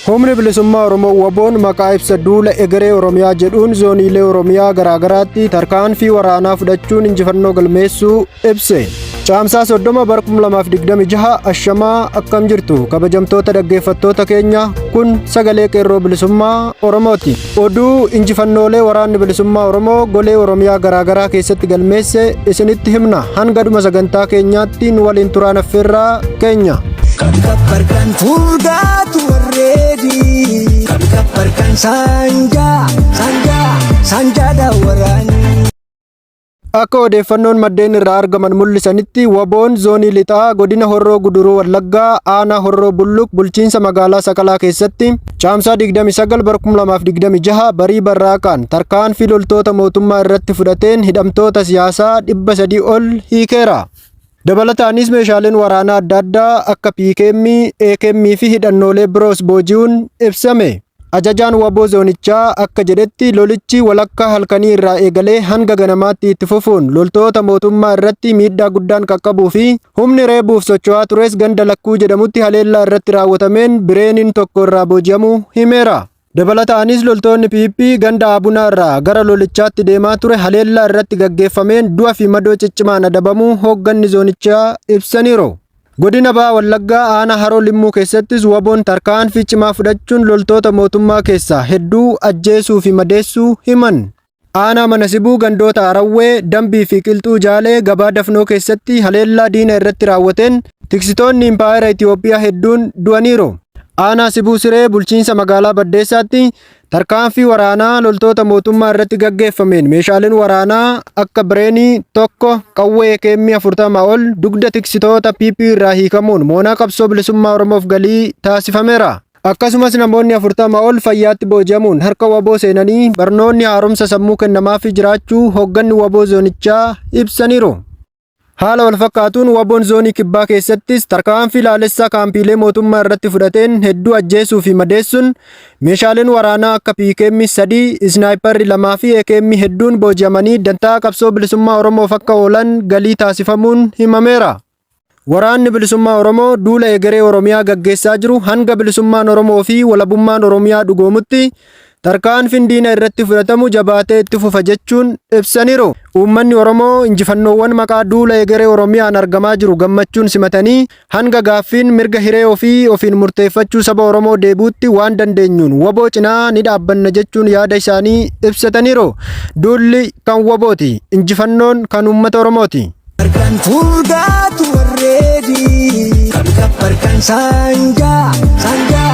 Humni Bilisummaa Oromoo WBOn maqaa ibsa duula egeree Oromiyaa jedhuun zooniilee Oromiyaa garaagaraatti tarkaanfii waraanaa fudhachuun injifannoo galmeessuu ibse. Caamsaa 30 bara 2026 ashamaa akkam jirtu kabajamtoota dhaggeeffattoota keenya kun sagalee qeerroo bilisummaa Oromooti. Oduu injifannoolee waraanni bilisummaa Oromoo golee Oromiyaa garaagaraa keessatti galmeesse isinitti himna. Hanga dhuma sagantaa keenyaatti nu waliin turaan affeerraa keenya. Kabbarkan furdaatu warreedi. Kabbarkan sanjaa sanjaa sanjaadha waraanii. Akka odeeffannoon maddeen irraa argaman mul'isanitti WBOn zoonii lixaa godina Horroo Guduruu Wallaggaa aanaa Horroo Bulluq bulchiinsa magaalaa Saqalaa keessatti caamsaa 29 bara 2026 barii barraaqaan tarkaanfii loltoota mootummaa irratti fudhateen hidhamtoota siyaasaa 300 ol hiikeera. Dabalataanis meeshaaleen waraanaa adda addaa akka PKM, AKM fi hidhannoolee biroos booji'uun ibsame. Ajajaan WBO zoonichaa akka jedhetti lolichi walakkaa halkanii irraa eegalee hanga ganamaatti itti fufuun loltoota mootummaa irratti miidhaa guddaan qaqqabuu fi humni reebuuf socho'aa tures ganda lakkuu jedhamutti haleellaa irratti raawwatameen bireeniin tokko irraa booji'amuu himeera. Dabalataanis loltoonni PP ganda Abunaa irraa gara lolichaatti deemaa ture haleellaa irratti gaggeeffameen du'a fi madoo ciccimaan adabamuu hoogganni zoonichaa ibsaniiru. Godina Baha Wallaggaa aanaa Haroo Limmuu keessattis WBOn tarkaanfii cimaa fudhachuun loltoota mootummaa keessaa hedduu ajjeesuu fi madeessuu himan. Aanaa Mana Sibuu gandoota Arawwee, Dambii fi Qilxuu Jaalee gabaa Dafnoo keessatti haleellaa diina irratti raawwateen tiksitoonni impaayera Itiyoophiyaa hedduun du'aniiru. Aanaa Sibuu Siree bulchiinsa magaalaa Baddeessaatti tarkaanfii waraanaa loltoota mootummaa irratti gaggeeffameen meeshaaleen waraanaa akka bireenii tokko qawwee AKM 40 ol dugda tiksitoota PP irraa hiikamuun moonaa qabsoo bilisummaa Oromoof galii taasifameera. Akkasumas namoonni 40 ol fayyaatti booji'amuun harka WBO seenanii barnoonni haaromsa sammuu kennamaafii jiraachuu hoogganni WBO zoonichaa ibsaniiru. Haala walfakkaatuun WBOn zoonii kibbaa keessattis tarkaanfii laalessaa kaampiilee mootummaa irratti fudhateen hedduu ajjeesuu fi madeessuun meeshaaleen waraanaa akka PKM 3, isnaayiparri 2 fi AKM hedduun booji'amanii dantaa qabsoo bilisummaa Oromoof akka oolan galii taasifamuun himameera. Waraanni bilisummaa Oromoo duula egeree Oromiyaa gaggeessaa jiru hanga bilisummaan Oromoo fi walabummaan Oromiyaa dhugoomutti tarkaanfiin diina irratti fudhatamu jabaatee itti fufa jechuun ibsaniiru. Uummanni Oromoo injifannoowwan maqaa duula egeree Oromiyaan argamaa jiru gammachuun simatanii hanga gaaffiin mirga hiree ofii ofiin murteeffachuu saba Oromoo deebi'utti waan dandeenyuun WBO cinaa ni dhaabbanna jechuun yaada isaanii ibsataniiru. Duulli kan WBOti. Injifannoon kan uummata Oromooti. Barkan furdaatu warreedi. Barkan sanjaa sanjaa.